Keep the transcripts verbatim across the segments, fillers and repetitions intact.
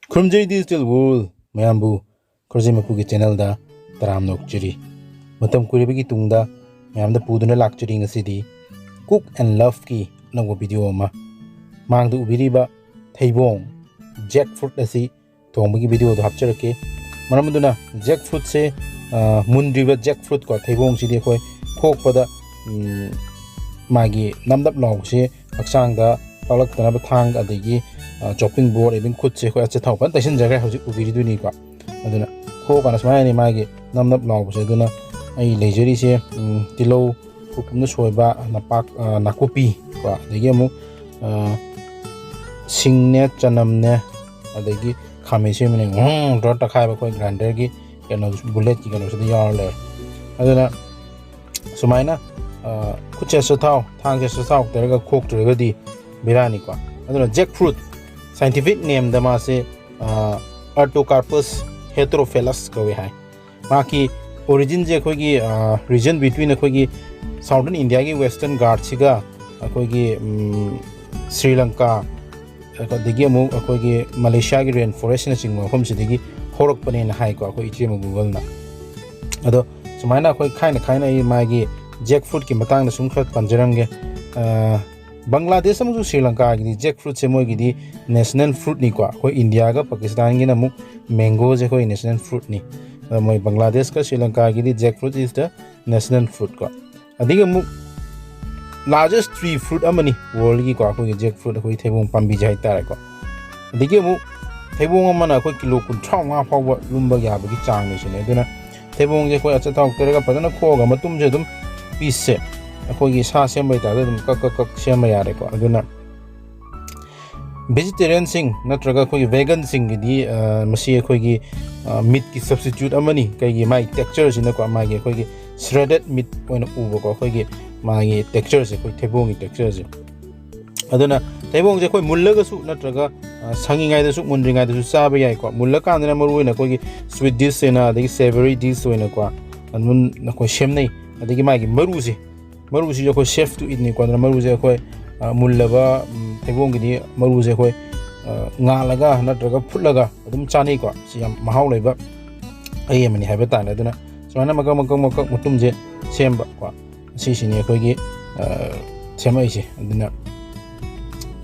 ꯈꯨꯔꯨꯝꯖꯔꯤ Digital World ꯃꯌꯥꯝꯕꯨ, ꯈꯨꯔꯖꯩ ꯃꯄꯨꯒꯤ ꯆꯦꯅꯦꯜꯗ ꯇꯔꯥꯝꯅ ꯑꯣꯛꯆꯔꯤ꯫ ꯃꯇꯝ ꯀꯨꯏꯔꯕꯒꯤ ꯇꯨꯡꯗ ꯃꯌꯥꯝꯗ ꯄꯨꯗꯨꯅ ꯂꯥꯛꯆꯔꯤ ꯉꯁꯤꯗꯤ Cook and Loveꯀꯤ ꯑꯅꯧꯕ ꯚꯤꯗꯤꯑꯣ ꯑꯃ꯫ ꯃꯥꯡꯗ ꯎꯕꯤꯔꯤꯕ ꯊꯩꯕꯣꯡ, ꯖꯦꯛ ꯐ꯭ꯔꯨꯠ ꯑꯁꯤ ꯊꯣꯡꯕꯒꯤ ꯚꯤꯗꯤꯑꯣꯗꯣ ꯍꯥꯞꯆꯔꯛꯀꯦ꯫ ꯃꯔꯝ ꯑꯗꯨꯅ ꯖꯦꯛ ꯐ꯭ꯔꯨꯠꯁꯦ, ꯑ, ꯃꯨꯟꯗ꯭ꯔꯤꯕ ꯖꯦꯛ ꯐ꯭ꯔꯨꯠ ꯀꯣ, ꯊꯩꯕꯣꯡꯁꯤꯗꯤ ꯑꯩꯈꯣꯏ ꯈꯣꯛꯄꯗ, ꯎꯝ, ꯃꯥꯒꯤ ꯅꯞ ꯅꯞ ꯂꯥꯎꯕꯁꯦ ꯍꯛꯆꯥꯡꯗ ꯄꯥꯛꯂꯛꯇꯅꯕ ꯊꯥꯡ, ꯑꯗꯒꯤ, ꯑ, ꯆꯣꯞꯄꯤꯡ ꯕꯣꯔꯗ, ꯏꯚꯟ ꯈꯨꯠꯁꯦ ꯑꯩꯈꯣꯏ ꯑꯆꯥꯊꯥꯎ ꯐꯖꯅ ꯇꯩꯁꯤꯟꯖꯈ꯭ꯔꯦ, ꯍꯧꯖꯤꯛ ꯎꯕꯤꯔꯤꯗꯨꯅꯤꯀꯣ꯫ ꯑꯗꯨꯅ ꯈꯣꯛꯑꯀꯥꯟꯗ ꯁꯨꯃꯥꯏꯅ ꯃꯥꯒꯤ ꯅꯞ ꯅꯞ ꯂꯥꯎꯕꯁꯦ꯫ ꯑꯗꯨꯅ ꯑꯩ ꯂꯩꯖꯔꯤꯁꯦ, ꯎꯝ, ꯇꯤꯜꯍꯧ ꯀꯨꯞꯅ ꯁꯣꯏꯕ, ꯅꯄꯥꯛ-, ꯑ, ꯅꯥꯀꯨꯞꯄꯤ ꯀꯣ, ꯑꯗꯒꯤ ꯑꯃꯨꯛ, ꯑ, ꯁꯤꯡꯅꯦ, ꯆꯅꯝꯅꯦ, ꯑꯗꯒꯤ ꯈꯥꯃꯦꯟ ꯑꯁꯤꯟꯕꯅꯦ, ꯉꯣꯡ ꯇꯧꯔ ꯇꯛꯈꯥꯏꯕ ꯑꯩꯈꯣꯏ ꯒ꯭ꯔꯥꯏꯟꯗꯔꯒꯤ ꯀꯩꯅꯣ, ꯕꯨꯂꯦꯠꯀꯤ ꯀꯩꯅꯣꯁꯤꯗ ꯌꯥꯎꯔ ꯂꯩꯔꯦ꯫ ꯑꯗꯨꯅ ꯁꯨꯃꯥꯏꯅ, ꯑ, ꯈꯨꯠꯁꯦ ꯑꯆꯥꯊꯥꯎ, ꯊꯥꯡꯁꯦ ꯑꯆꯥꯊꯥꯎ ꯇꯩꯔꯒ ꯈꯣꯛꯇ꯭ꯔꯒꯗꯤ ꯕꯦꯔꯥꯅꯤꯀꯣ꯫ ꯑꯗꯨꯅ ꯖꯦꯛ ꯐ꯭ꯔꯨꯠ, ꯁꯥꯏꯟꯇꯤꯐꯤꯛ ꯅꯦꯝꯗ ꯃꯥꯁꯦ, ꯑ, Artocarpus heterophyllus ꯀꯧꯋꯦ ꯍꯥꯏ꯫ ꯃꯍꯥꯛꯀꯤ ꯑꯣꯔꯤꯖꯤꯟꯁꯦ ꯑꯩꯈꯣꯏꯒꯤ, ꯑ, region between ꯑꯩꯈꯣꯏꯒꯤ Southern Indiaꯒꯤ Western Ghatꯁꯤꯒ ꯑꯩꯈꯣꯏꯒꯤ, ꯎꯝ, ꯁ꯭ꯔꯤ ꯂꯪꯀꯥ, ꯑꯗꯒꯤ ꯑꯃꯨꯛ ꯑꯩꯈꯣꯏꯒꯤ ꯃꯂꯦꯁꯤꯌꯥꯒꯤ rain forestꯅꯆꯤꯡꯕ ꯃꯐꯝꯁꯤꯗꯒꯤ ꯍꯧꯔꯛꯄꯅꯦꯅ ꯍꯥꯏꯀꯣ ꯑꯩꯈꯣꯏ ꯏꯆꯦ ꯑꯃ Googleꯅ꯫ ꯑꯗꯣ ꯁꯨꯃꯥꯏꯅ ꯑꯩꯈꯣꯏ ꯈꯥꯏꯅ ꯈꯥꯏꯅ ꯑꯩ ꯃꯥꯒꯤ ꯖꯦꯛ ꯐ꯭ꯔꯨꯠꯀꯤ ꯃꯇꯥꯡꯗ ꯁꯨꯝ ꯈꯔ ꯄꯟꯖꯔꯝꯒꯦ꯫ ꯑ, ꯕꯪꯒ꯭ꯂꯥꯗꯦꯁ ꯑꯃꯁꯨꯡ ꯁ꯭ꯔꯤ ꯂꯪꯀꯥꯒꯤꯗꯤ ꯖꯦꯛ ꯐ꯭ꯔꯨꯠꯁꯦ ꯃꯣꯏꯒꯤꯗꯤ national fruitꯅꯤꯀꯣ꯫ ꯑꯩꯈꯣꯏ ꯏꯟꯗꯤꯌꯥꯒ ꯄꯥꯀꯤꯁꯇꯥꯟꯒꯤꯅ ꯑꯃꯨꯛ ꯃꯦꯡꯒꯣꯁꯦ ꯑꯩꯈꯣꯏ national fruitꯅꯤ꯫ ꯑꯗꯣ ꯃꯣꯏ ꯕꯪꯒ꯭ꯂꯥꯗꯦꯁꯀ ꯁ꯭ꯔꯤ ꯂꯪꯀꯥꯒꯤꯗꯤ ꯖꯦꯛ fruit is the national fruit ꯀꯣ꯫ ꯑꯗꯒꯤ ꯑꯃꯨꯛ largest tree fruit ꯑꯃꯅꯤ worldꯒꯤꯀꯣ, ꯑꯩꯈꯣꯏꯒꯤ ꯖꯦꯛ ꯐ꯭ꯔꯨꯠ, ꯑꯩꯈꯣꯏꯒꯤ ꯊꯩꯕꯣꯡ ꯄꯥꯝꯕꯤꯁꯦ ꯍꯥꯏꯇꯥꯔꯦꯀꯣ꯫ ꯑꯗꯒꯤ ꯑꯃꯨꯛ ꯊꯩꯕꯣꯡ ꯑꯃꯅ ꯑꯩꯈꯣꯏ ꯀꯤꯂꯣ ꯀꯨꯟꯊ꯭ꯔꯥ ꯃꯉꯥ ꯐꯥꯎꯕ ꯂꯨꯝꯕ ꯌꯥꯕꯒꯤ ꯆꯥꯡꯅꯤ ꯁꯤꯅꯦ꯫ ꯑꯗꯨꯅ ꯊꯩꯕꯣꯡꯁꯦ ꯑꯩꯈꯣꯏ ꯑꯆꯥꯊꯥꯎ ꯇꯩꯔꯒ ꯐꯖꯅ ꯈꯣꯛꯑꯒ ꯃꯇꯨꯝꯁꯦ ꯑꯗꯨꯝ ꯄꯤꯁꯁꯦ ꯑꯩꯈꯣꯏꯒꯤ ꯁꯥ ꯁꯦꯝꯕꯒꯤ ꯇꯥꯏꯞꯇ ꯑꯗꯨꯝ ꯀꯛ ꯀꯛ ꯀꯛ ꯁꯦꯝꯕ ꯌꯥꯔꯦꯀꯣ꯫ ꯑꯗꯨꯅ ꯚꯦꯖꯤꯇꯦꯔꯤꯌꯟꯁꯤꯡ ꯅꯠꯇ꯭ꯔꯒ ꯑꯩꯈꯣꯏꯒꯤ ꯚꯦꯒꯟꯁꯤꯡꯒꯤꯗꯤ, ꯑ, ꯃꯁꯤ ꯑꯩꯈꯣꯏꯒꯤ, ꯑ, ꯃꯤꯠꯀꯤ substitute ꯑꯃꯅꯤ꯫ ꯀꯩꯒꯤ? ꯃꯥꯒꯤ textureꯁꯤꯅꯀꯣ, ꯃꯥꯒꯤ ꯑꯩꯈꯣꯏꯒꯤ shredded meat ꯑꯣꯏꯅ ꯎꯕꯀꯣ, ꯑꯩꯈꯣꯏꯒꯤ ꯃꯥꯒꯤ textureꯁꯦ, ꯑꯩꯈꯣꯏ ꯊꯩꯕꯣꯡꯒꯤ textureꯁꯦ꯫ ꯑꯗꯨꯅ ꯊꯩꯕꯣꯡꯁꯦ ꯑꯩꯈꯣꯏ ꯃꯨꯜꯂꯒꯁꯨ ꯅꯠꯇ꯭ꯔꯒ, ꯑ, ꯁꯪꯉꯤꯉꯩꯗꯁꯨ ꯃꯨꯟꯗ꯭ꯔꯤꯉꯩꯗꯁꯨ ꯆꯥꯕ ꯌꯥꯏꯀꯣ꯫ ꯃꯨꯜꯂꯀꯥꯟꯗꯅ ꯃꯔꯨ ꯑꯣꯏꯅ ꯑꯩꯈꯣꯏꯒꯤ sweet dish ꯑꯣꯏꯅ, ꯑꯗꯒꯤ savory dish ꯑꯣꯏꯅꯀꯣ, ꯑꯗꯨꯝ ꯑꯩꯈꯣꯏ ꯁꯦꯝꯅꯩ꯫ ꯑꯗꯒꯤ ꯃꯥꯒꯤ ꯃꯔꯨꯁꯦ, ꯃꯔꯨꯁꯤꯁꯨ ꯑꯩꯈꯣꯏ safe to eatꯅꯤꯀꯣ꯫ ꯑꯗꯨꯅ ꯃꯔꯨꯁꯦ ꯑꯩꯈꯣꯏ, ꯑ, ꯃꯨꯜꯂꯕ, ꯎꯝ, ꯊꯩꯕꯣꯡꯒꯤꯗꯤ ꯃꯔꯨꯁꯦ ꯑꯩꯈꯣꯏ ꯉꯥꯜꯂꯒ ꯅꯠꯇ꯭ꯔꯒ ꯐꯨꯠꯂꯒ ꯑꯗꯨꯝ ꯆꯥꯅꯩꯀꯣ꯫ ꯁꯤ ꯌꯥꯝ ꯃꯍꯥꯎ ꯂꯩꯕ ꯍꯩ ꯑꯃꯅꯤ ꯍꯥꯏꯕ ꯇꯥꯔꯦ꯫ ꯑꯗꯨꯅ ꯁꯨꯃꯥꯏꯅ ꯃꯀꯛ ꯃꯀꯛ ꯃꯀꯛ ꯃꯇꯨꯝꯁꯦ ꯁꯦꯝꯕ ꯀꯣ, ꯑꯁꯤꯁꯤꯅꯤ ꯑꯩꯈꯣꯏꯒꯤ ꯁꯦꯝꯃꯛꯏꯁꯦ꯫ ꯑꯗꯨꯅ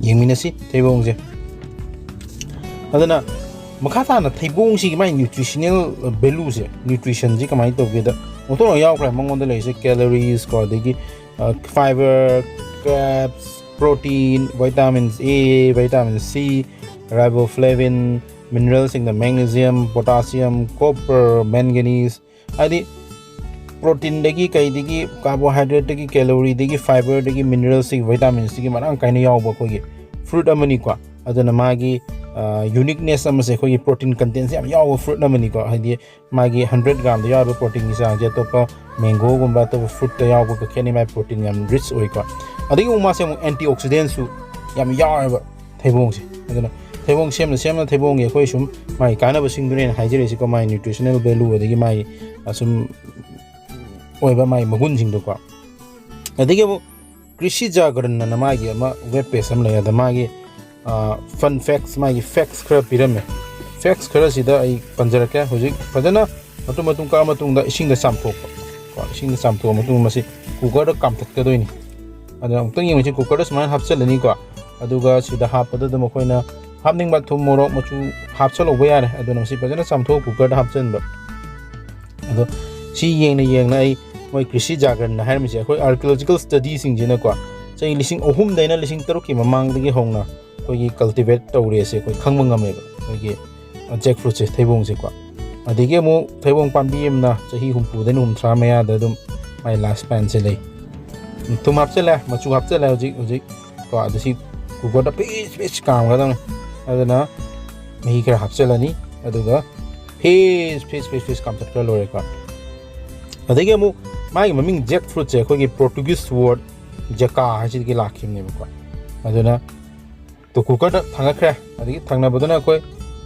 ꯌꯦꯡꯃꯤꯟꯅꯁꯤ ꯊꯩꯕꯣꯡꯁꯦ꯫ ꯑꯗꯨꯅ ꯃꯈꯥ ꯇꯥꯅ ꯊꯩꯕꯣꯡꯁꯤꯒꯤ ꯃꯥꯒꯤ nutritional valueꯁꯦ, nutritionꯁꯤ ꯀꯃꯥꯏꯅ ꯇꯧꯒꯦꯗ, ꯃꯊꯧꯅ ꯌꯥꯎꯈ꯭ꯔꯦ ꯃꯉꯣꯟꯗ ꯂꯩꯔꯤꯁꯦ꯫ Calories ꯀꯣ, ꯑꯗꯒꯤ fiber, carbs, protein, vitamins A, vitamin C, riboflavin, mineralꯁꯤꯡꯗ magnesium, potassium, copper, manganese, ꯍꯥꯏꯗꯤ proteinꯗꯒꯤ ꯀꯩꯗꯒꯤ, carbohydrateꯗꯒꯤ, caloryꯗꯒꯤ, fiberꯗꯒꯤ, mineralsꯗꯒꯤ, vitaminsꯗꯒꯤ ꯃꯔꯥꯡ ꯀꯥꯏꯅ ꯌꯥꯎꯕ ꯑꯩꯈꯣꯏꯒꯤ fruit ꯑꯃꯅꯤꯀꯣ꯫ ꯑꯗꯨꯅ ꯃꯥꯒꯤ uniqueness ꯑꯃꯁꯦ ꯑꯩꯈꯣꯏꯒꯤ protein contentꯁꯦ ꯌꯥꯝ ꯌꯥꯎꯕ fruit ꯑꯃꯅꯤꯀꯣ꯫ ꯍꯥꯏꯗꯤ ꯃꯥꯒꯤ hundred gramꯗ ꯌꯥꯎꯔꯤꯕ proteinꯒꯤ ꯆꯥꯡꯁꯦ ꯑꯇꯣꯞꯄ mangoꯒꯨꯝꯕ ꯑꯇꯣꯞꯄ fruitꯇ ꯌꯥꯎꯕꯒ ꯈꯦꯠꯅꯩ꯫ ꯃꯥꯒꯤ protein ꯌꯥꯝ rich ꯑꯣꯏꯀꯣ꯫ ꯑꯗꯒꯤ ꯑꯃꯨꯛ ꯃꯥꯁꯦ ꯑꯃꯨꯛ antioxidantꯁꯨ ꯌꯥꯝ ꯌꯥꯎꯋꯦꯕ ꯊꯩꯕꯣꯡꯁꯦ꯫ ꯑꯗꯨꯅ ꯊꯩꯕꯣꯡ ꯁꯦꯝꯅ ꯁꯦꯝꯅ ꯊꯩꯕꯣꯡꯒꯤ ꯑꯩꯈꯣꯏ ꯁꯨꯝ ꯃꯥꯒꯤ ꯀꯥꯟꯅꯕꯁꯤꯡꯗꯨꯅꯦꯅ ꯍꯥꯏꯖꯔꯛꯏꯁꯤꯀꯣ, ꯃꯥꯒꯤ nutritional value ꯑꯗꯒꯤ ꯃꯥꯒꯤ ꯑꯁꯨꯝ ꯑꯣꯏꯕ ꯃꯥꯒꯤ ꯃꯒꯨꯟꯁꯤꯡꯗꯣꯀꯣ꯫ ꯑꯗꯒꯤ ꯑꯃꯨꯛ ꯀ꯭ꯔꯤꯁꯤ ꯖꯥꯒꯔꯟ ꯑꯅ ꯃꯥꯒꯤ ꯑꯃ web page ꯑꯃ ꯂꯩ꯫ ꯑꯗ ꯃꯥꯒꯤ fun facts, ꯃꯥꯒꯤ facts ꯈꯔ ꯄꯤꯔꯝꯃꯦ꯫ Facts ꯈꯔꯁꯤꯗ ꯑꯩ ꯄꯟꯖꯔꯛꯀꯦ꯫ ꯍꯧꯖꯤꯛ ꯐꯖꯅ ꯃꯇꯨꯝ ꯃꯇꯨꯝ ꯀꯛꯑ ꯃꯇꯨꯡꯗ ꯏꯁꯤꯡꯗ ꯆꯥꯝꯊꯣꯛꯄ ꯀꯣ, ꯏꯁꯤꯡꯗ ꯆꯥꯝꯊꯣꯛꯑ ꯃꯇꯨꯡꯗ ꯃꯁꯤ cookerꯗ ꯀꯥꯝꯊꯠꯀꯗꯣꯏꯅꯤ꯫ ꯑꯗꯨꯅ ꯑꯃꯨꯛꯇꯪ ꯌꯦꯡꯉꯁꯤ꯫ Cookerꯗ ꯁꯨꯃꯥꯏꯅ ꯍꯥꯞꯆꯤꯜꯂꯅꯤꯀꯣ꯫ ꯑꯗꯨꯒ ꯁꯤꯗ ꯍꯥꯞꯄꯗ ꯑꯗꯨꯝ ꯑꯩꯈꯣꯏꯅ ꯍꯥꯞꯅꯤꯡꯕ ꯊꯨꯝ, ꯃꯣꯔꯣꯛ, ꯃꯆꯨ ꯍꯥꯞꯆꯜꯍꯧꯕ ꯌꯥꯔꯦ꯫ ꯑꯗꯨꯅ ꯃꯁꯤ ꯐꯖꯅ ꯆꯥꯝꯊꯣꯛꯑ cookerꯗ ꯍꯥꯞꯆꯤꯟꯕ꯫ ꯑꯗꯣ ꯁꯤ ꯌꯦꯡꯅ ꯌꯦꯡꯅ ꯑꯩ, ꯃꯣꯏ ꯀ꯭ꯔꯤꯁꯤ ꯖꯥꯒꯔꯟꯅ ꯍꯥꯏꯔꯝꯃꯤꯁꯦ ꯑꯩꯈꯣꯏ archaeological studyꯁꯤꯡꯁꯤꯅꯀꯣ, ꯆꯍꯤ ꯂꯤꯁꯤꯡ ꯑꯍꯨꯝꯗꯩꯅ ꯂꯤꯁꯤꯡ ꯇꯔꯨꯛꯀꯤ ꯃꯃꯥꯡꯗꯒꯤ ꯍꯧꯅ ꯑꯩꯈꯣꯏꯒꯤ cultivate ꯇꯧꯔꯦꯁꯦ ꯑꯩꯈꯣꯏ ꯈꯪꯕ ꯉꯝꯃꯦꯕ, ꯑꯩꯈꯣꯏꯒꯤ jackfruitꯁꯦ, ꯊꯩꯕꯣꯡꯁꯦꯀꯣ꯫ ꯑꯗꯒꯤ ꯑꯃꯨꯛ ꯊꯩꯕꯣꯡ ꯄꯥꯝꯕꯤ ꯑꯃꯅ ꯆꯍꯤ ꯍꯨꯝꯐꯨꯗꯩꯅ ꯍꯨꯝꯗ꯭ꯔꯥ ꯃꯌꯥꯗ ꯑꯗꯨꯝ ꯃꯥꯏ life spanꯁꯦ ꯂꯩ꯫ ꯊꯨꯝ ꯍꯥꯞꯆꯤꯜꯂꯦ, ꯃꯆꯨ ꯍꯥꯞꯆꯤꯜꯂꯦ ꯍꯧꯖꯤꯛ ꯍꯧꯖꯤꯛ ꯀꯣ꯫ ꯑꯗꯨ ꯁꯤ cookerꯗ ꯄꯤꯁ ꯄꯤꯁ ꯀꯥꯝꯒꯗꯕꯅꯤ꯫ ꯑꯗꯨꯅ ꯃꯍꯤ ꯈꯔ ꯍꯥꯞꯆꯤꯜꯂꯅꯤ, ꯑꯗꯨꯒ ꯐꯤꯁ ꯐꯤꯁ ꯐꯤꯁ ꯐꯤꯁ ꯀꯥꯝꯊꯠꯈ꯭ꯔ ꯂꯣꯏꯔꯦꯀꯣ꯫ ꯑꯗꯒꯤ ꯑꯃꯨꯛ ꯃꯥꯒꯤ ꯃꯃꯤꯡ jackfruitꯁꯦ ꯑꯩꯈꯣꯏꯒꯤ Portuguese word ꯖꯀꯥ ꯍꯥꯏꯁꯤꯗꯒꯤ ꯂꯥꯛꯈꯤꯕꯅꯦꯕꯀꯣ꯫ ꯑꯗꯨꯅ ꯇꯣ cookerꯗ ꯊꯥꯡꯒꯠꯈ꯭ꯔꯦ꯫ ꯑꯗꯒꯤ ꯊꯪꯅꯕꯗꯨꯅ ꯑꯩꯈꯣꯏ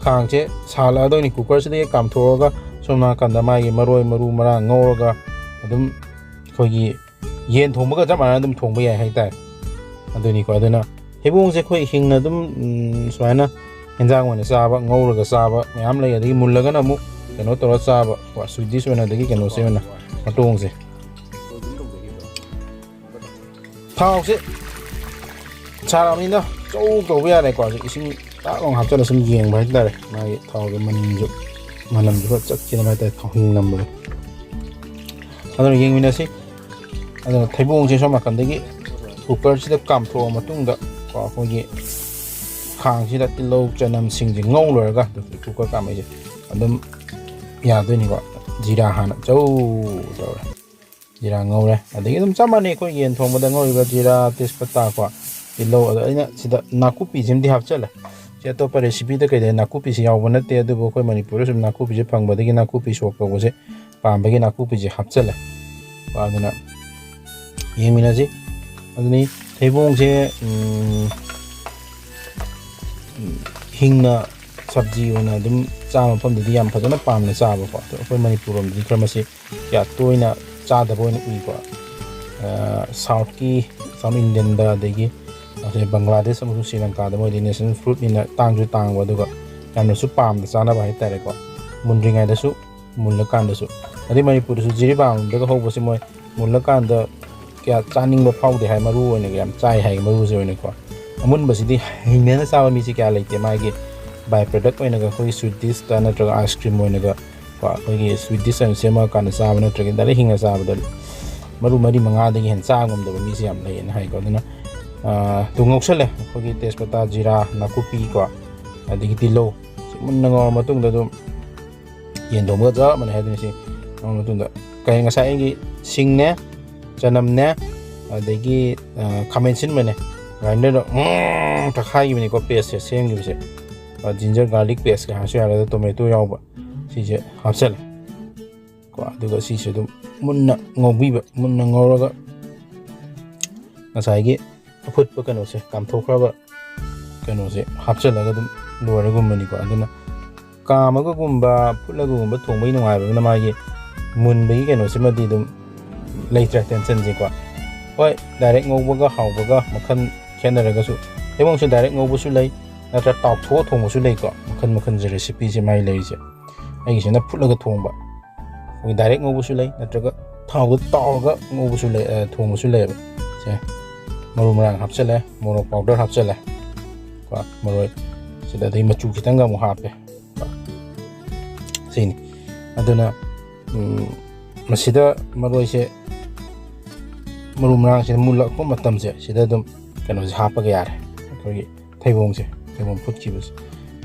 ꯈꯥꯡꯁꯦ ꯁꯥꯍꯜꯂꯛꯑꯗꯣꯏꯅꯤ꯫ Cookerꯁꯤꯗꯒꯤ ꯀꯥꯝꯊꯣꯛꯑꯒ ꯁꯣꯝ ꯅꯥꯀꯟꯗ ꯃꯥꯒꯤ ꯃꯔꯣꯏ ꯃꯔꯨ ꯃꯔꯥꯡ ꯉꯧꯔꯒ ꯑꯗꯨꯝ ꯑꯩꯈꯣꯏꯒꯤ ꯌꯦꯟ ꯊꯣꯡꯕꯒ ꯆꯞ ꯃꯥꯟꯅꯅ ꯑꯗꯨꯝ ꯊꯣꯡꯕ ꯌꯥꯏ ꯍꯥꯏꯇꯥꯔꯦ꯫ ꯑꯗꯨꯅꯤꯀꯣ꯫ ꯑꯗꯨꯅ ꯊꯩꯕꯣꯡꯁꯦ ꯑꯩꯈꯣꯏ ꯍꯤꯡꯅ ꯑꯗꯨꯝ, ꯎꯝ, ꯁꯨꯃꯥꯏꯅ ꯍꯦꯟꯖꯥꯡ ꯑꯣꯏꯅ ꯆꯥꯕ, ꯉꯧꯔꯒ ꯆꯥꯕ ꯃꯌꯥꯝ ꯂꯩ, ꯑꯗꯒꯤ ꯃꯨꯜꯂꯒꯅ ꯑꯃꯨꯛ ꯀꯩꯅꯣ ꯇꯧꯔ ꯆꯥꯕ ꯀꯣ, ꯁ꯭ꯋꯤꯠ ꯗꯤꯁ ꯑꯣꯏꯅ, ꯑꯗꯒꯤ ꯀꯩꯅꯣꯁꯦ ꯑꯣꯏꯅ, ꯃꯇꯣꯡꯁꯦ꯫ ꯊꯥꯎꯁꯦ ꯁꯥꯔꯛꯑꯕꯅꯤꯅ ꯆꯧ ꯇꯧꯕ ꯌꯥꯔꯦꯀꯣ꯫ ꯍꯧꯖꯤꯛ ꯏꯁꯤꯡ ꯇꯥꯛ ꯂꯥꯎꯅ ꯍꯥꯞꯆꯤꯜꯂ ꯁꯨꯝ ꯌꯦꯡꯕ ꯍꯥꯏꯇꯥꯔꯦ, ꯃꯥꯒꯤ ꯊꯥꯎꯒꯤ ꯃꯅꯤꯟꯁꯨ, ꯃꯅꯝꯁꯨ ꯈꯔ ꯆꯠꯈꯤꯅꯕ ꯍꯥꯏꯇꯥꯔꯦ, ꯊꯥꯎ ꯍꯤꯡ ꯅꯝꯕꯗꯣ꯫ ꯑꯗꯨꯅ ꯌꯦꯡꯃꯤꯟꯅꯁꯤ꯫ ꯑꯗꯨꯅ ꯊꯩꯕꯣꯡꯁꯦ ꯁꯣꯝ ꯅꯥꯀꯟꯗꯒꯤ ꯀꯨꯀꯔꯁꯤꯗ ꯀꯥꯝꯊꯣꯛꯑ ꯃꯇꯨꯡꯗ ꯀꯣ, ꯑꯩꯈꯣꯏꯒꯤ ꯈꯥꯡꯁꯤꯗ ꯇꯤꯜꯍꯧ ꯆꯅꯝꯁꯤꯡꯁꯦ ꯉꯧ ꯂꯣꯏꯔꯒ, ꯀꯨꯀꯔ ꯀꯥꯝꯃꯩꯁꯦ ꯑꯗꯨꯝ ꯌꯥꯗꯣꯏꯅꯤꯀꯣ꯫ ꯖꯤꯔꯥ ꯍꯥꯟꯅ ꯆꯧ ꯇꯧꯔꯦ꯫ ꯖꯤꯔꯥ ꯉꯧꯔꯦ꯫ ꯑꯗꯒꯤ ꯑꯗꯨꯝ ꯆꯞ ꯃꯥꯟꯅꯩ, ꯑꯩꯈꯣꯏ ꯌꯦꯟ ꯊꯣꯡꯕꯗ ꯉꯧꯔꯤꯕ ꯖꯤꯔꯥ, ꯇꯦꯖꯄꯇꯥ ꯀꯣ, ꯇꯤꯜꯍꯧ꯫ ꯑꯗꯣ ꯑꯩꯅ ꯁꯤꯗ ꯅꯥꯀꯨꯞꯄꯤꯁꯤꯃꯗꯤ ꯍꯥꯞꯆꯜꯂꯦ꯫ ꯁꯤ ꯑꯇꯣꯞꯄ recipeꯗ ꯀꯩꯗ ꯅꯥꯀꯨꯞꯄꯤꯁꯤ ꯌꯥꯎꯕ ꯅꯠꯇꯦ, ꯑꯗꯨꯕꯨ ꯑꯩꯈꯣꯏ ꯃꯅꯤꯄꯨꯔꯗ ꯁꯨꯝ ꯅꯥꯀꯨꯞꯄꯤꯁꯦ ꯐꯪꯕꯗꯒꯤ ꯅꯥꯀꯨꯞꯄꯤ ꯁꯣꯛ ꯇꯧꯕꯁꯦ ꯄꯥꯝꯕꯒꯤ ꯅꯥꯀꯨꯞꯄꯤꯁꯦ ꯍꯥꯞꯆꯜꯂꯦ꯫ ꯑꯗꯨꯅ ꯌꯦꯡꯃꯤꯟꯅꯁꯤ꯫ ꯑꯗꯨꯅꯤ ꯊꯩꯕꯣꯡꯁꯦ, ꯎꯝ, ꯍꯤꯡꯅ ꯁꯕꯖꯤ ꯑꯣꯏꯅ ꯑꯗꯨꯝ ꯆꯥꯕ ꯃꯐꯝꯗꯗꯤ ꯌꯥꯝ ꯐꯖꯅ ꯄꯥꯝꯅ ꯆꯥꯕꯀꯣ꯫ ꯑꯗꯣ ꯑꯩꯈꯣꯏ ꯃꯅꯤꯄꯨꯔ ꯂꯣꯝꯗꯗꯤ ꯈꯔ ꯃꯁꯤ ꯀꯌꯥ ꯇꯣꯏꯅ ꯆꯥꯗꯕ ꯑꯣꯏꯅ ꯎꯏꯀꯣ꯫ ꯑ, ꯁꯥꯎꯠꯀꯤ, ꯁꯥꯎꯠ ꯏꯟꯗꯤꯌꯟꯗ, ꯑꯗꯒꯤ ꯑꯩꯈꯣꯏ ꯕꯪꯒ꯭ꯂꯥꯗꯦꯁ ꯑꯃꯁꯨꯡ ꯁ꯭ꯔꯤ ꯂꯪꯀꯥꯗ ꯃꯣꯏꯗꯤ ꯅꯦꯁꯅꯦꯜ ꯐ꯭ꯔꯨꯠꯅꯤꯅ ꯇꯥꯡꯁꯨ ꯇꯥꯡꯕ, ꯑꯗꯨꯒ ꯌꯥꯝꯅꯁꯨ ꯄꯥꯝꯅ ꯆꯥꯅꯕ ꯍꯥꯏꯇꯥꯔꯦꯀꯣ, ꯃꯨꯟꯗ꯭ꯔꯤꯉꯩꯗꯁꯨ, ꯃꯨꯜꯂꯀꯥꯟꯗꯁꯨ꯫ ꯑꯗꯩ ꯃꯅꯤꯄꯨꯔꯗꯁꯨ ꯖꯤꯔꯤꯕꯥꯝꯗꯒ ꯍꯧꯕꯁꯦ ꯃꯣꯏ ꯃꯨꯜꯂꯀꯥꯟꯗ ꯀꯌꯥ ꯆꯥꯅꯤꯡꯕ ꯐꯥꯎꯗꯦ ꯍꯥꯏ, ꯃꯔꯨ ꯑꯣꯏꯅ ꯌꯥꯝ ꯆꯥꯏ ꯍꯥꯏ, ꯃꯔꯨꯁꯦ ꯑꯣꯏꯅꯀꯣ꯫ ꯑꯃꯨꯟꯕꯁꯤꯗꯤ ꯍꯤꯡꯅꯅ ꯆꯥꯕ ꯃꯤꯁꯦ ꯀꯌꯥ ꯂꯩꯇꯦ, ꯃꯥꯒꯤ by product ꯑꯣꯏꯅꯒ ꯑꯩꯈꯣꯏꯒꯤ ꯁ꯭ꯋꯤꯠ ꯗꯤꯁꯇ ꯅꯠꯇ꯭ꯔꯒ ꯑꯥꯏꯁ ꯀ꯭ꯔꯤꯝ ꯑꯣꯏꯅꯒ ꯀꯣ, ꯑꯩꯈꯣꯏꯒꯤ ꯁ꯭ꯋꯤꯠ ꯗꯤꯁ ꯑꯣꯏꯅ ꯁꯦꯝꯃꯀꯥꯟꯗ ꯆꯥꯕ ꯅꯠꯇ꯭ꯔꯒ ꯗꯥꯏꯔꯦꯛ ꯍꯤꯡꯅ ꯆꯥꯕꯗ ꯃꯔꯨ ꯃꯔꯤ ꯃꯉꯥꯗꯒꯤ ꯍꯦꯟꯅ ꯆꯥ ꯉꯝꯗꯕ ꯃꯤꯁꯦ ꯌꯥꯝ ꯂꯩꯌꯦꯅ ꯍꯥꯏꯀꯣ꯫ ꯑꯗꯨꯅ, ꯑ, ꯑꯗꯨ ꯉꯧꯁꯜꯂꯦ꯫ ꯑꯩꯈꯣꯏꯒꯤ ꯇꯦꯖꯄꯇꯥ, ꯖꯤꯔꯥ, ꯅꯥꯀꯨꯞꯄꯤ ꯀꯣ, ꯑꯗꯒꯤ ꯇꯤꯜꯍꯧ, ꯁꯤ ꯃꯨꯟꯅ ꯉꯧꯔ ꯃꯇꯨꯡꯗ ꯑꯗꯨꯝ ꯌꯦꯟ ꯊꯣꯡꯕꯒ ꯆꯞ ꯃꯥꯟꯅꯩ ꯍꯥꯏꯗꯨꯅꯤ꯫ ꯁꯤ ꯉꯧꯔ ꯃꯇꯨꯡꯗ ꯀꯩ, ꯉꯁꯥꯏ ꯑꯩꯒꯤ ꯁꯤꯡꯅꯦ, ꯆꯅꯝꯅꯦ, ꯑꯗꯒꯤ, ꯑ, ꯈꯥꯃꯦꯟ ꯑꯁꯤꯟꯕꯅꯦ, ꯒ꯭ꯔꯥꯏꯟꯗꯔꯗ ꯎꯝ ꯇꯛꯈꯥꯏꯈꯤꯕꯅꯤꯀꯣ, pasteꯁꯦ ꯁꯦꯝꯈꯤꯕꯁꯦ꯫ ꯑ, ginger garlic pasteꯀ ꯍꯥꯏꯔꯁꯨ ꯌꯥꯔꯦ, ꯑꯗ tomato ꯌꯥꯎꯕ꯫ ꯁꯤꯁꯦ ꯍꯥꯞꯆꯜꯂꯦ ꯀꯣ꯫ ꯑꯗꯨꯒ ꯁꯤꯁꯦ ꯑꯗꯨꯝ ꯃꯨꯟꯅ ꯉꯧꯕꯤꯕ, ꯃꯨꯟꯅ ꯉꯧꯔꯒ ꯉꯁꯥꯏꯒꯤ ꯑꯐꯨꯠꯄ ꯀꯩꯅꯣꯁꯦ, ꯀꯥꯝꯊꯣꯛꯈ꯭ꯔꯕ ꯀꯩꯅꯣꯁꯦ ꯍꯥꯞꯆꯜꯂꯒ ꯑꯗꯨꯝ ꯂꯣꯏꯔꯒꯨꯝꯕꯅꯤꯀꯣ꯫ ꯑꯗꯨꯅ ꯀꯥꯝꯃꯒꯒꯨꯝꯕ ꯐꯨꯠꯂꯒꯒꯨꯝꯕ ꯊꯣꯡꯕꯒꯤ ꯅꯨꯡꯉꯥꯏꯕ ꯑꯃꯅ ꯃꯥꯒꯤ ꯃꯨꯟꯕꯒꯤ ꯀꯩꯅꯣꯁꯤꯃꯗꯤ ꯑꯗꯨꯝ ꯂꯩꯇ꯭ꯔꯦ, tensionꯁꯦꯀꯣ꯫ ꯍꯣꯏ, direct ꯉꯧꯕꯒ ꯍꯥꯎꯕꯒ ꯃꯈꯜ ꯈꯦꯠꯅꯔꯒꯁꯨ, ꯊꯩꯕꯣꯡꯁꯦ ꯗꯥꯏꯔꯦꯛ ꯉꯧꯕꯁꯨ ꯂꯩ, ꯅꯠꯇ꯭ꯔꯒ ꯇꯥꯎꯊꯣꯛꯑ ꯊꯣꯡꯕꯁꯨ ꯂꯩꯀꯣ꯫ ꯃꯈꯜ ꯃꯈꯜꯁꯦ ꯔꯦꯁꯤꯄꯤꯁꯦ ꯃꯥꯏ ꯂꯩꯔꯤꯁꯦ꯫ ꯑꯩꯒꯤꯁꯤꯅ ꯐꯨꯠꯂꯒ ꯊꯣꯡꯕ, ꯑꯩꯈꯣꯏ ꯗꯥꯏꯔꯦꯛ ꯉꯧꯕꯁꯨ ꯂꯩ, ꯅꯠꯇ꯭ꯔꯒ ꯊꯥꯎꯗ ꯇꯥꯎꯔꯒ ꯉꯧꯕꯁꯨ ꯂꯩ, ꯑ, ꯊꯣꯡꯕꯁꯨ ꯂꯩꯌꯦꯕ꯫ ꯁꯦ, ꯃꯔꯨ ꯃꯔꯥꯡ ꯍꯥꯞꯆꯜꯂꯦ, ꯃꯣꯔꯣꯛ ꯄꯥꯎꯗꯔ ꯍꯥꯞꯆꯜꯂꯦ ꯀꯣ, ꯃꯔꯣꯏ ꯁꯤꯗ, ꯑꯗꯩ ꯃꯆꯨ ꯈꯤꯇꯪꯒ ꯑꯃꯨꯛ ꯍꯥꯞꯄꯦ꯫ ꯁꯤꯅꯤ꯫ ꯑꯗꯨꯅ, ꯎꯝ, ꯃꯁꯤꯗ ꯃꯔꯣꯏꯁꯦ, ꯃꯔꯨ ꯃꯔꯥꯡꯁꯦ ꯃꯨꯜꯂꯛꯄ ꯃꯇꯝꯁꯦ, ꯁꯤꯗ ꯑꯗꯨꯝ ꯀꯩꯅꯣꯁꯦ ꯍꯥꯞꯄꯒ ꯌꯥꯔꯦ꯫ ꯑꯩꯈꯣꯏꯒꯤ ꯊꯩꯕꯣꯡꯁꯦ, ꯊꯩꯕꯣꯡ ꯐꯨꯠꯈꯤꯕꯁꯦ꯫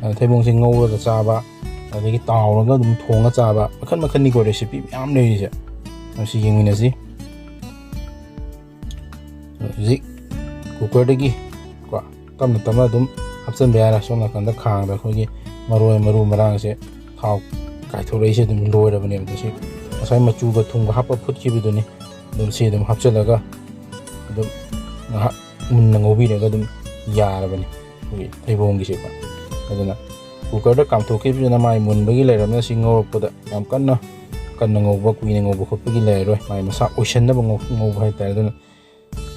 ꯑꯗ ꯊꯩꯕꯣꯡꯁꯦ ꯉꯧꯔꯒ ꯆꯥꯕ, ꯑꯗꯒꯤ ꯇꯥꯎꯔꯒ ꯑꯗꯨꯝ ꯊꯣꯡꯉ ꯆꯥꯕ, ꯃꯈꯜ ꯃꯈꯜꯅꯤꯀꯣ ꯔꯦꯁꯤꯄꯤ ꯃꯌꯥꯝ ꯂꯩꯔꯤꯁꯦ꯫ ꯃꯁꯤ ꯌꯦꯡꯃꯤꯟꯅꯁꯤ꯫ ꯍꯧꯖꯤꯛ ꯀꯨꯀꯔꯗꯒꯤ ꯀꯣ, ꯇꯞꯅ ꯇꯞꯅ ꯑꯗꯨꯝ ꯍꯥꯞꯆꯤꯟꯕ ꯌꯥꯔꯦ꯫ ꯁꯣꯝ ꯅꯥꯀꯟꯗ ꯈꯥꯡꯗ ꯑꯩꯈꯣꯏꯒꯤ ꯃꯔꯣꯏ, ꯃꯔꯨ ꯃꯔꯥꯡꯁꯦ ꯊꯥꯎ ꯀꯥꯏꯊꯣꯔꯛꯏꯁꯦ ꯑꯗꯨꯝ ꯂꯣꯏꯔꯕꯅꯦꯕ꯫ ꯑꯗꯨ ꯁꯤ ꯉꯁꯥꯏ ꯃꯆꯨꯒ ꯊꯨꯝꯒ ꯍꯥꯞꯄ ꯐꯨꯠꯈꯤꯕꯗꯨꯅꯤ꯫ ꯑꯗꯨꯝ ꯁꯤ ꯑꯗꯨꯝ ꯍꯥꯞꯆꯤꯜꯂꯒ ꯑꯗꯨꯝ ꯉꯥꯏꯍꯥꯛ ꯃꯨꯟꯅ ꯉꯧꯕꯤꯔꯒ ꯑꯗꯨꯝ ꯌꯥꯔꯕꯅꯤ ꯑꯩꯈꯣꯏꯒꯤ ꯊꯩꯕꯣꯡꯒꯤꯁꯦꯀꯣ꯫ ꯑꯗꯨꯅ ꯀꯨꯀꯔꯗ ꯀꯥꯝꯊꯣꯛꯈꯤꯕꯁꯤꯅ ꯃꯥꯏ ꯃꯨꯟꯕꯒꯤ ꯂꯩꯔꯕꯅꯤꯅ ꯁꯤ ꯉꯧꯔꯛꯄꯗ ꯌꯥꯝ ꯀꯟꯅ, ꯀꯟꯅ ꯉꯧꯕ, ꯀꯨꯏꯅ ꯉꯧꯕ ꯈꯣꯠꯄꯒꯤ ꯂꯩꯔꯔꯣꯏ꯫ ꯃꯥꯏ ꯃꯁꯥ ꯑꯣꯏꯁꯟꯅꯕ ꯉꯧ-, ꯉꯧꯕ ꯍꯥꯏꯇꯥꯔꯦ꯫ ꯑꯗꯨꯅ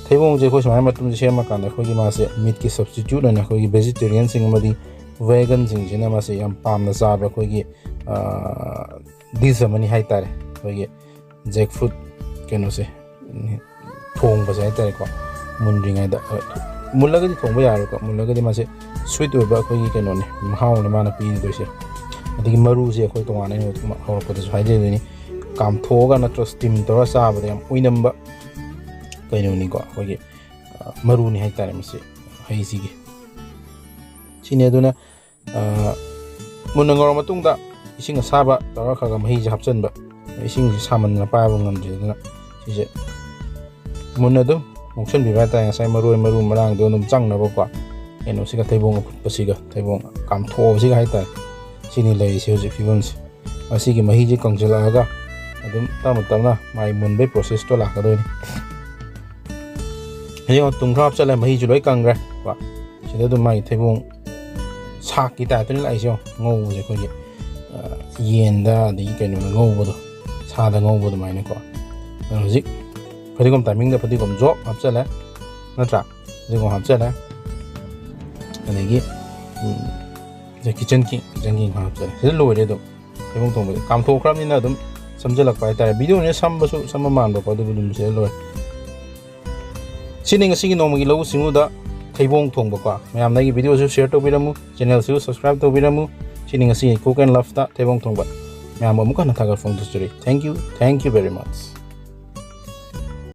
ꯊꯩꯕꯣꯡꯁꯦ ꯑꯩꯈꯣꯏ ꯁꯨꯃꯥꯏꯅ ꯃꯇꯨꯝꯁꯦ ꯁꯦꯝꯃꯀꯥꯟꯗ ꯑꯩꯈꯣꯏꯒꯤ ꯃꯥꯁꯦ ꯃꯤꯠꯀꯤ ꯁꯕꯁꯇꯤꯇ꯭ꯌꯨꯠ ꯑꯣꯏꯅ ꯑꯩꯈꯣꯏꯒꯤ ꯚꯦꯖꯤꯇꯦꯔꯤꯌꯟꯁꯤꯡ ꯑꯃꯗꯤ ꯚꯦꯒꯟꯁꯤꯡꯁꯤꯅ ꯃꯥꯁꯦ ꯌꯥꯝ ꯄꯥꯝꯅ ꯆꯥꯕ ꯑꯩꯈꯣꯏꯒꯤ, ꯑ, ꯗꯤꯁ ꯑꯃꯅꯤ ꯍꯥꯏꯇꯥꯔꯦ꯫ ꯑꯩꯈꯣꯏꯒꯤ ꯖꯦꯛ ꯐ꯭ꯔꯨꯠ ꯀꯩꯅꯣꯁꯦ, ꯎꯝ, ꯊꯣꯡꯕꯁꯦ ꯍꯥꯏꯇꯥꯔꯦꯀꯣ꯫ ꯃꯨꯟꯗ꯭ꯔꯤꯉꯩꯗ, ꯑ, ꯃꯨꯜꯂꯒꯗꯤ ꯊꯣꯡꯕ ꯌꯥꯔꯣꯏꯀꯣ꯫ ꯃꯨꯜꯂꯒꯗꯤ ꯃꯥꯁꯦ ꯁ꯭ꯋꯤꯠ ꯑꯣꯏꯕ ꯑꯩꯈꯣꯏꯒꯤ ꯀꯩꯅꯣꯅꯦ, ꯃꯍꯥꯎꯅꯦ ꯃꯥꯅ ꯄꯤꯗꯣꯏꯁꯦ꯫ ꯑꯗꯒꯤ ꯃꯔꯨꯁꯦ ꯑꯩꯈꯣꯏ ꯇꯣꯉꯥꯟꯅ ꯑꯩꯅ ꯍꯧꯔꯛꯄꯗꯁꯨ ꯍꯥꯏꯖꯗꯣꯏꯅꯤ, ꯀꯥꯝꯊꯣꯛꯑꯒ ꯅꯠꯇ꯭ꯔꯒ ꯁ꯭ꯇꯤꯝ ꯇꯧꯔꯒ ꯆꯥꯕꯗ ꯌꯥꯝ ꯑꯣꯏꯅꯝꯕ ꯀꯩꯅꯣꯅꯤꯀꯣ, ꯑꯩꯈꯣꯏꯒꯤ, ꯑ, ꯃꯔꯨꯅꯤ ꯍꯥꯏꯇꯥꯔꯦ ꯃꯁꯤ ꯍꯩꯁꯤꯒꯤ꯫ ꯁꯤꯅꯤ꯫ ꯑꯗꯨꯅ, ꯑ, ꯃꯨꯟꯅ ꯉꯧꯔ ꯃꯇꯨꯡꯗ ꯏꯁꯤꯡ ꯑꯁꯥꯕ ꯇꯧꯔꯒ ꯈꯔ ꯈꯔ ꯃꯍꯤꯁꯦ ꯍꯥꯞꯆꯤꯟꯕ꯫ ꯏꯁꯤꯡꯁꯦ ꯁꯥꯃꯟꯗꯅ ꯄꯥꯏꯕ ꯉꯝꯗ꯭ꯔꯦ꯫ ꯑꯗꯨꯅ ꯁꯤꯁꯦ ꯃꯨꯟꯅ ꯑꯗꯨꯝ ꯉꯧꯁꯟꯕꯤꯕ ꯍꯥꯏꯇꯥꯔꯦ꯫ ꯉꯁꯥꯏ ꯃꯔꯣꯏ, ꯃꯔꯨ ꯃꯔꯥꯡꯗꯣ ꯑꯗꯨꯝ ꯆꯪꯅꯕꯀꯣ, ꯀꯩꯅꯣꯁꯤꯒ, ꯊꯩꯕꯣꯡ ꯑꯐꯨꯠꯄꯁꯤꯒ, ꯊꯩꯕꯣꯡ ꯀꯥꯝꯊꯣꯛꯑꯕꯁꯤꯒ ꯍꯥꯏꯇꯥꯔꯦ꯫ ꯁꯤꯅꯤ ꯂꯩꯔꯤꯁꯦ ꯍꯧꯖꯤꯛ ꯐꯤꯕꯝꯁꯦ꯫ ꯑꯁꯤꯒꯤ ꯃꯍꯤꯁꯦ ꯀꯪꯁꯤꯜꯂꯛꯑꯒ ꯑꯗꯨꯝ ꯇꯞꯅ ꯇꯞꯅ ꯃꯥꯏ ꯃꯨꯟꯕꯩ ꯄ꯭ꯔꯣꯁꯦꯁꯇꯣ ꯂꯥꯛꯀꯗꯣꯏꯅꯤ꯫ ꯌꯦꯡꯉꯣ, ꯊꯨꯝ ꯈꯔ ꯍꯥꯞꯆꯜꯂꯦ, ꯃꯍꯤꯁꯨ ꯂꯣꯏ ꯀꯪꯈ꯭ꯔꯦ ꯀꯣ꯫ ꯁꯤꯗ ꯑꯗꯨꯝ ꯃꯥꯒꯤ ꯊꯩꯕꯣꯡ ꯁꯥꯛꯀꯤ ꯇꯥꯏꯞꯇꯅꯤ ꯂꯥꯛꯏꯁꯦ꯫ ꯌꯦꯡꯉꯣ, ꯉꯧꯕꯁꯦ ꯑꯩꯈꯣꯏꯒꯤ, ꯑ, ꯌꯦꯟꯗ ꯑꯗꯒꯤ ꯀꯩꯅꯣꯗ ꯉꯧꯕꯗꯣ, ꯁꯥꯗ ꯉꯧꯕ ꯑꯗꯨꯃꯥꯏꯅꯀꯣ꯫ ꯑꯗꯣ ꯍꯧꯖꯤꯛ ꯐꯗꯤꯒꯣꯝ ꯇꯥꯏꯃꯤꯡꯗ ꯐꯗꯤꯒꯣꯝ ꯖꯣꯞ ꯍꯥꯞꯆꯜꯂꯦ, ꯅꯠꯇ꯭ꯔꯥ? ꯐꯗꯤꯒꯣꯝ ꯍꯥꯞꯆꯜꯂꯦ꯫ ꯑꯗꯒꯤ kitchen king, kitchen king ꯍꯥꯞꯆꯔꯦ꯫ ꯁꯤꯗ ꯂꯣꯏꯔꯦ ꯑꯗꯨꯝ꯫ ꯊꯩꯕꯣꯡ ꯊꯣꯡꯕꯁꯦ ꯀꯥꯝꯊꯣꯛꯈ꯭ꯔꯕꯅꯤꯅ ꯑꯗꯨꯝ ꯁꯝꯖꯜꯂꯛꯄ ꯍꯥꯏꯇꯥꯔꯦ꯫ Video ꯅꯦ ꯁꯝꯕꯁꯨ ꯁꯝꯕ ꯃꯥꯟꯕꯀꯣ, ꯑꯗꯨꯕꯨ ꯑꯗꯨꯝ ꯁꯤꯗ ꯂꯣꯏꯔꯦ꯫ ꯁꯤꯅꯤ ꯉꯁꯤꯒꯤ ꯅꯣꯡꯃꯒꯤ ꯂꯧꯎ ꯁꯤꯡꯎꯗ ꯊꯩꯕꯣꯡ ꯊꯣꯡꯕꯀꯣ꯫ ꯃꯌꯥꯝꯅ ꯑꯩꯒꯤ video ꯁꯨ share ꯇꯧꯕꯤꯔꯝꯃꯨ, channel ꯁꯨ subscribe ꯇꯧꯕꯤꯔꯝꯃꯨ꯫ ꯁꯤꯅꯤ ꯉꯁꯤꯒꯤ Cook and Love ꯇ ꯊꯩꯕꯣꯡ ꯊꯣꯡꯕ꯫ ꯃꯌꯥꯝꯕꯨ ꯑꯃꯨꯛ ꯍꯟꯅ ꯊꯥꯒꯠ ꯐꯣꯡꯗꯣꯛꯆꯔꯤ꯫ Thank you, thank you very much꯫